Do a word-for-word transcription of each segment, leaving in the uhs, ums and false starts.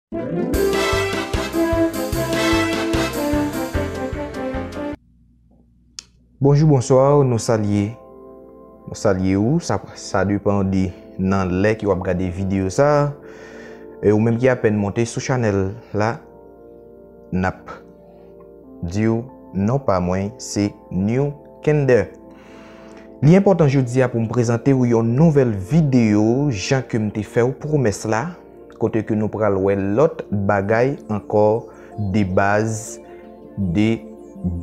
Bonjou, bonswa, nou salye. Nou salye ou, sa, sa depann de nan lè ke w ap gade videyo sa. E ou menm ki apèn monte sou chanèl la, n ap di w non pa mwen, se New Kender. Li enpòtan jodi a pou m prezante w yon nouvèl videyo, jan ke m te fè w pwomès la, kote ke nou pral wè lòt bagay ankò de baz de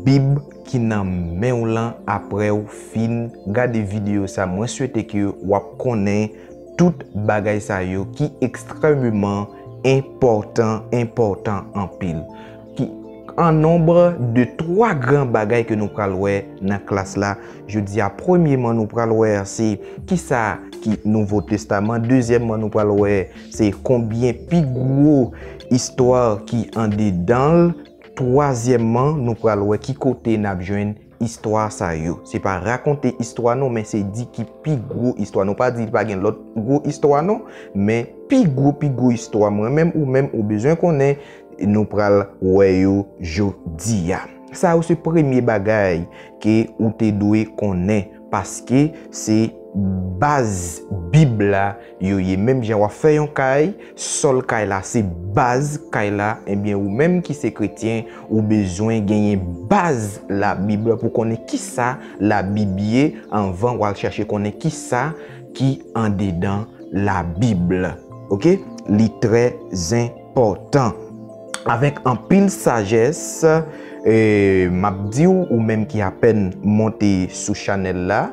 Bib ki nan men w lan apre w fin gade videyo sa. Mwen swete ke w ap konnen tout bagay sa yo ki ekstrèmeman enpòtan, enpòtan anpil. Ki an nonb de twa gran bagay ke nou pral wè nan klas la. Jodi a, premyeman, nou pral wè se kisa ki Nouvo Testaman. Dezyèmman, nou pral wè se konbyen pi gwo istwa ki andedan l. Twazyèmman, nou pral wè ki kote n ap jwenn istwa sa yo. Se pa rakonte istwa non, men se di ki pi gwo istwa. Nou pa di pa gen lòt gwo istwa non, men pi gwo, pi gwo istwa mwen menm ou menm ou bezwen konnen, nou pral wè yo jodi a. Sa yo se premye bagay ke ou te dwe konnen, paske se baz Bib la yo ye. Menm jan w ap fè yon kay, sòl kay la se baz kay la, ebyen ou menm ki se kretyen, ou bezwen genyen baz Labib pou konnen kisa Labib ye anvan w al chèche konnen kisa ki andedan Labib. Oke? Li trè enpòtan. Avèk anpil sajès, e, m ap di w, ou menm ki apèn monte sou chanèl la,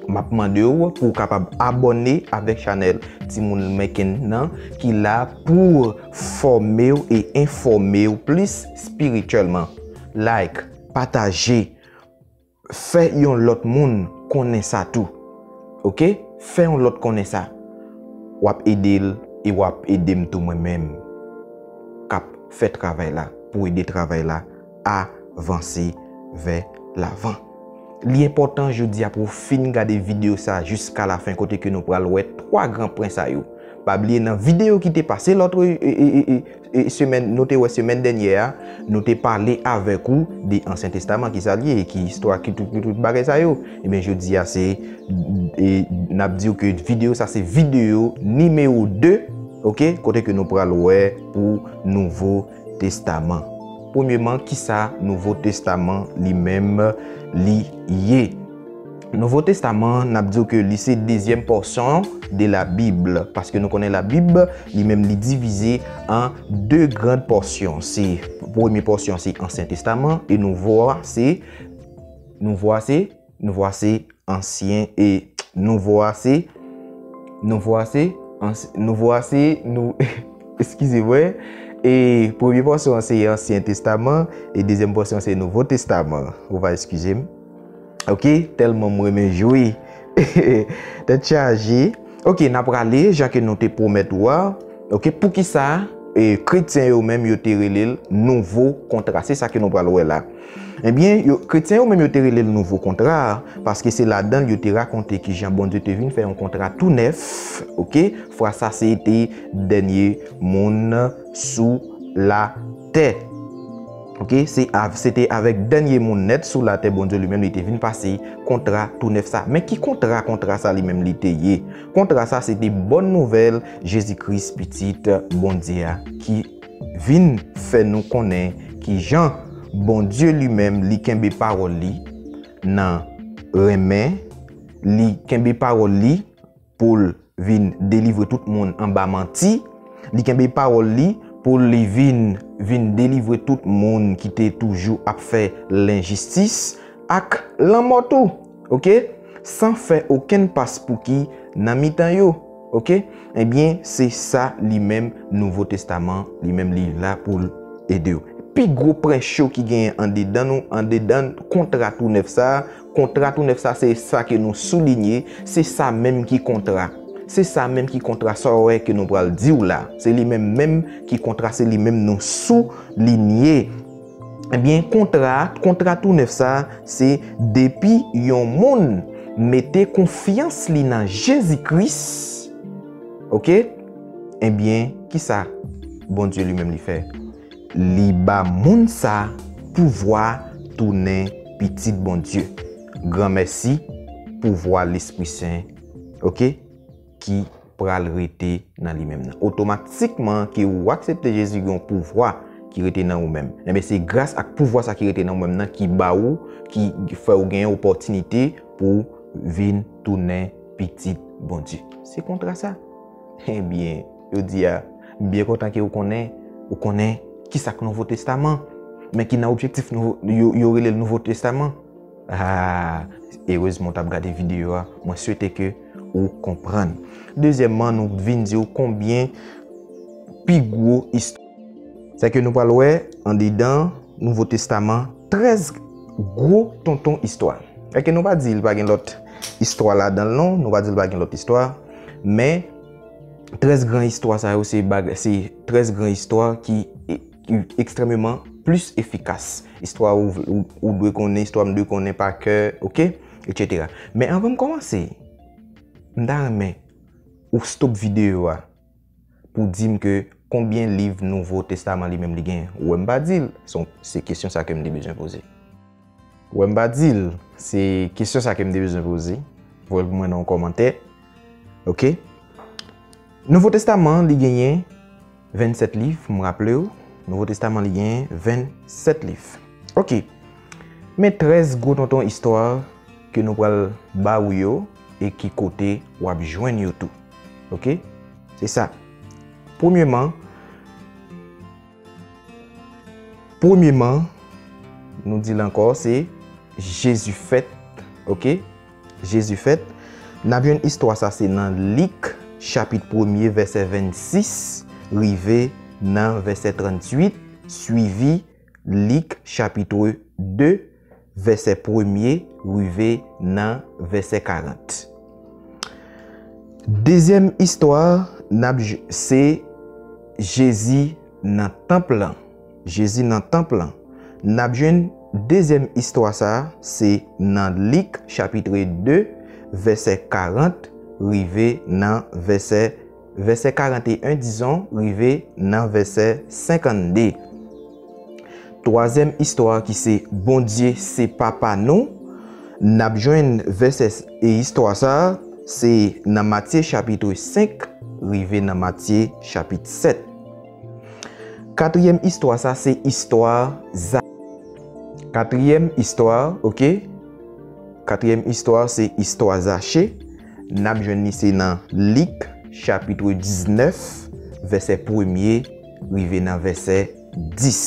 m ap mande w pou w kapab abòne avèk chanèl Timoun Meccan nan, ki la pou fòme w e enfòme w plis espirityèlman. Like, pataje, fè yon lòt moun konnen sa tou. Oke? Fè yon lòt konnen sa. W ap ede l e w ap ede m tou mwen menm k ap fè travay la, pou ede travay la avanse vè lavan. Li enpòtan jodi a pou w fin gade videyo sa jiska lafen, kote ke nou pral wè twa gran pwen sa yo. Pa bliye nan videyo ki te pase lòt e, e, e, e, e semèn, nou te wè semèn dènyè a, nou te pale avèk ou de Ansyen Testaman, ki sa l ye, ki istwa, ki tout, ki tout bagay sa yo. Ebyen, jodi a se, e, n ap di w ke videyo sa se videyo nimewo de, oke, kote ke nou pral wè pou Nouvo Testaman. Premyeman, kisa Nouvo Testaman li menm li ye? Nouvo Testaman, n ap di w ke li se dezyèm pòsyon de Labib, paske nou konnen Labib, li menm, li divize an de gran pòsyon. Se, premye pòsyon, se Ansyen Testaman, e Nouvo a, se, Nouvo a, se, Nouvo a, se Ansyen, e Nouvo a, se, Nouvo a, se, Ans-, Nouvo a, se, nou, eskize mwen, e premye pòsyon an, se Ansyen Testaman, e dezyèm pòsyon, se Nouvo Testaman. Ou va eskize m. Oke, tèlman m renmen jwe. Tèt chaje. Oke, n a prale, jan ke nou te pwomèt ou a. Oke, poukisa, e, kretyen yo menm yo te rele l nouvo kontra? Se sa ke nou pral wè la. Ebyen, yo, kretyen yo menm yo te rele l nouvo kontra, paske se ladan l yo te rakonte kijan Bondye te vin fè yon kontra tou nèf, oke? Fwa sa se te dènye moun sou latè. Oke, se av-, se te avèk dènye moun nèt sou latè Bondye li menm li te vin pase kontra tou nèf sa. Men ki kontra, kontra sa li menm li te ye? Kontra sa se te bòn nouvèl Jezi Kris, Pitit Bondye a, ki vin fè nou konnen kijan Bondye li menm li kenbe pawòl li nan renmen, li kenbe pawòl li pou l vin delivre tout moun anba manti. Li kenbe pawòl li pou li vin, vin delivre tout moun ki te toujou ap fè lenjistis ak lanmò tou. Oke? San fè okenn paspouki nan mitan yo. Oke? Ebyen, se sa li menm Nouvo Testaman, li menm li la pou l ede w. Pi gwo pwen cho ki genyen andedan nou, andedan kontra tou nèf sa a, kontra tou nèf sa, se sa ke nou soulinye, se sa menm ki kontra. Se sa menm ki kontra, sa w wè ke nou pral di w la. Se li menm menm ki kontra, se li menm nou soulinye. Ebyen, kontra, kontra tou nèf sa, se depi yon moun mete konfyans li nan Jezi Kris, oke? Ebyen, kisa? Bondye li menm li fè. Li ba moun sa pouvwa tounen pitit Bondye. Granmèsi pouvwa Lespri Sen, oke, ki pral rete nan li menm nan. Otomatikman ke ou aksepte Jezi, gen yon pouvwa ki rete nan ou menm. Enben, se gras ak pouvwa sa ki rete nan ou menm nan ki ba ou, ki fè ou gen opòtinite pou vin tounen pitit Bondye. Se kontra sa. Ebyen, jodi a, m byen kontan ke ou konnen, ou konnen ki sa k Nouvo Testaman, men ki nan objektif Nouvo, yo, yo rele l Nouvo Testaman. Ah, erezman w t ap gade videyo a. Mwen swete ke ou konprann. Dezyèmman, nou vin di w konbyen pi gwo istwa. Sèke nou pral wè andedan Nouvo Testaman trèz gwo tonton istwa. Sèke nou pa di l pa gen lòt istwa ladan l non, nou pa di l pa gen lòt istwa, men trèz gran istwa sa yo se baga-, se trèz gran istwa ki e-, ki ekstrèmeman plis efikas. Istwa ou, ou, ou dwe konnen, istwa m dwe konnen pa kè, oke, etsetera. Men anvan m kòmanse, m ta renmen ou stop videyo a pou di m ke konbyen liv Nouvo Testaman li menm li gen. Ou wè m pa di l, se, se kesyon sa ke m te bezwen poze. Ou wè m pa di l, se kesyon sa ke m te bezwen poze. Voye l pou mwen nan yon kòmantè. Oke? Nouvo Testaman, li genyen vennsèt liv, m raple w. Nouvo Testaman, li genyen vennsèt liv. Oke. Men trèz gwo tonton istwa ke nou pral ba ou yo e ki kote w ap jwenn yo tou. Oke? Se sa. Premyeman, premyeman, nou di l ankò, se Jezi fèt, oke? Jezi fèt. N ap jwenn istwa sa se nan Lik, chapit premye, vèsè vennsis, rive nan vèsè tranntuit, swivi Lik, chapit de, vèsè premye, rive nan vèsè karant. Dezyèm istwa, n ap j-, se Jezi nan tanp lan. Jezi nan tanp lan. N ap jwenn dezyèm istwa sa a, se nan Lik, chapit de, vèsè karant, rive nan vèsè, vèsè karanteyen, dizon, rive nan vèsè senkannde. Twazyèm istwa ki se Bondye se Papa nou, n ap jwenn vèsè s-, e istwa sa a, se nan Matye chapit senk, rive nan Matye chapit sèt. Katriyèm istwa sa se istwa Za-, katriyèm istwa, oke? Katriyèm istwa se istwa Zache. N ap jwenn li se nan Lik, chapit diznèf, vèsè premye, rive nan vèsè dis.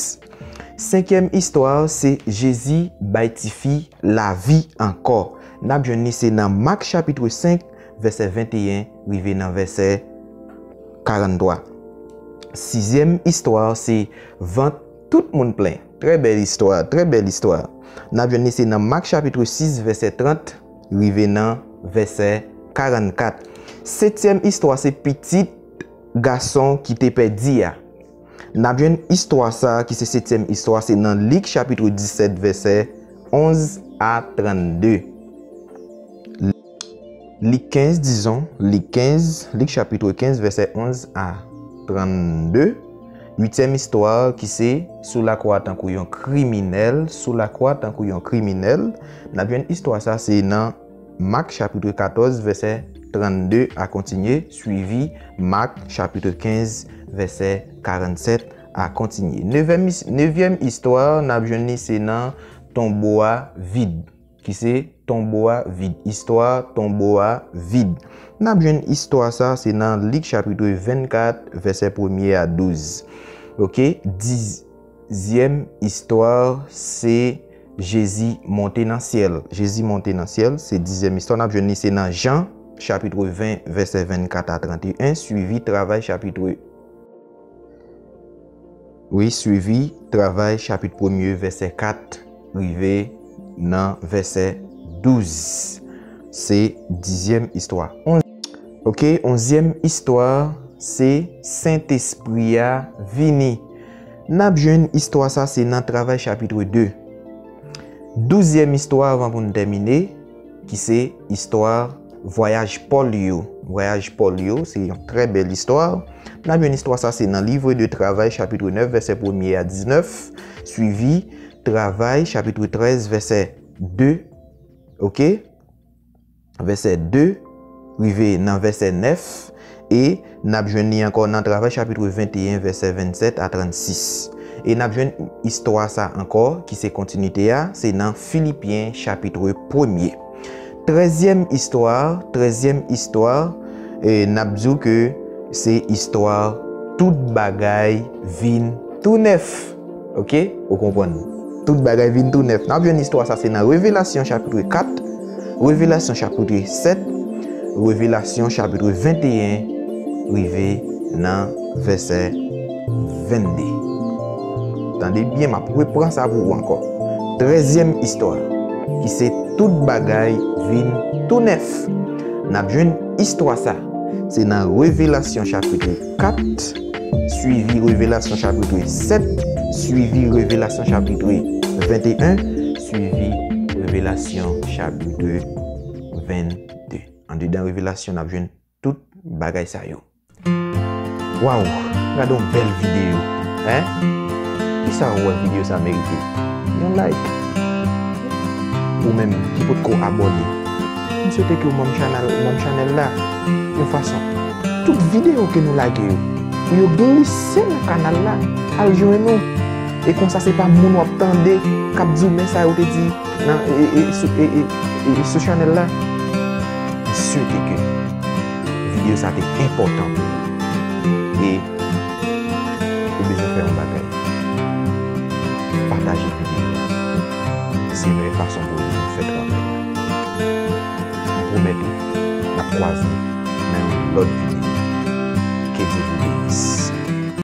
Senkyèm istwa se Jezi bay tifi lavi ankò. N ap jwenn li se nan Mak, chapit senk, vèsè venteyen, rive nan vèsè karanntwa. Sizyèm istwa se vant tout moun plen. Trè bèl istwa, trè bèl istwa. N ap jwenn li se nan Mak chapit sis, vèsè trant, rive nan vèsè karannkat. Setyèm istwa se pitit gason ki te pèdi a. N ap jwenn istwa sa a ki se setyèm istwa, se nan Lik chapit disèt, vèsè onz a trannde. Lik kenz, dizon, Lik kenz, Lik chapit kenz, vèsè onz a trannde. Uityèm istwa ki se sou lakwa tankou yon kriminèl, sou lakwa tankou yon kriminèl. N ap jwenn istwa sa se nan Mak chapit katòz, vèsè trannde a kontinye, swivi Mak chapit kenz, vèsè karannsèt a kontinye. Nevyèm is-, nevyèm istwa, n ap jwenn li se nan tonbo a vid, ki se tonbo a vid, istwa tonbo a vid. N ap jwenn istwa sa, se nan Lik chapit vennkat, vèsè premye a douz. Oke, dizyèm istwa, se Jezi monte nan syèl. Jezi monte nan syèl, se dizyèm istwa. N ap jwenn li, se nan Jan, chapit ven, vèsè vennkat a trannteyen, swivi Travay, chapit Wi, swivi Travay chapit premye, vèsè kat, rive nan vèsè douz. Se dizyèm istwa. Onz, oke, onzyèm istwa, se Sentespri a vini. N ap jwenn istwa sa, se nan Travay chapit de. Douzyèm istwa, avan pou n tèmine, ki se istwa vwayaj Pòl yo. vwayaj Pòl yo, se yon trè bèl istwa. N ap jwenn istwa sa se nan Livre de Travail, chapit nèf, vèsè premye a diznèf, swivi Travay, chapit trèz, vèsè de, oke? Vèsè de, rive nan vèsè nèf, e n ap jwenn li ankò nan Travay, chapit venteyen, vèsè vennsèt a trannsis. E n ap jwenn istwa sa ankò, ki se kontinite a, se nan Filipyen, chapit premye. Trèzyèm istwa, trèzyèm istwa, e n ap di w ke se istwa tout bagay vin tou nèf. Oke? Ou konprann? Tout bagay vin tou nèf. N ap jwenn istwa sa se nan Revelasyon chapit kat, Revelasyon chapit sèt, Revelasyon chapit venteyen, rive nan vèsè vennde. Tande byen, m ap repran sa pou ou ankò. Trèzyèm istwa, ki se tout bagay vin tou nèf. N ap jwenn istwa sa, se nan Revelasyon chapit kat, swivi Revelasyon chapit sèt, swivi Revelasyon chapit venteyen, swivi Revelasyon chapit vennde. Andedan Revelasyon, n ap jwenn tout bagay sa yo. Waw, gade yon bèl videyo, en? Kisa ou wè videyo sa merite? Yon like. Ou menm ki potko abòne, m swete ke w manm chanèl, manm chanèl la, yon fason tout videyo ke nou lage yo, pou yo glise nan kanal la, al jwenn ou. E konsa se pa moun w ap tande k ap di w men sa yo te di nan, e, e, sou, e, e, e, sou chanèl la. M swete ke videyo sa te enpòtan pou ou. E ou bezwen fè yon bagay. Pataje videyo a. Se menm fason pou ou fè travay la. M pwomèt ou, n ap kwaze nan yon lòt videyo.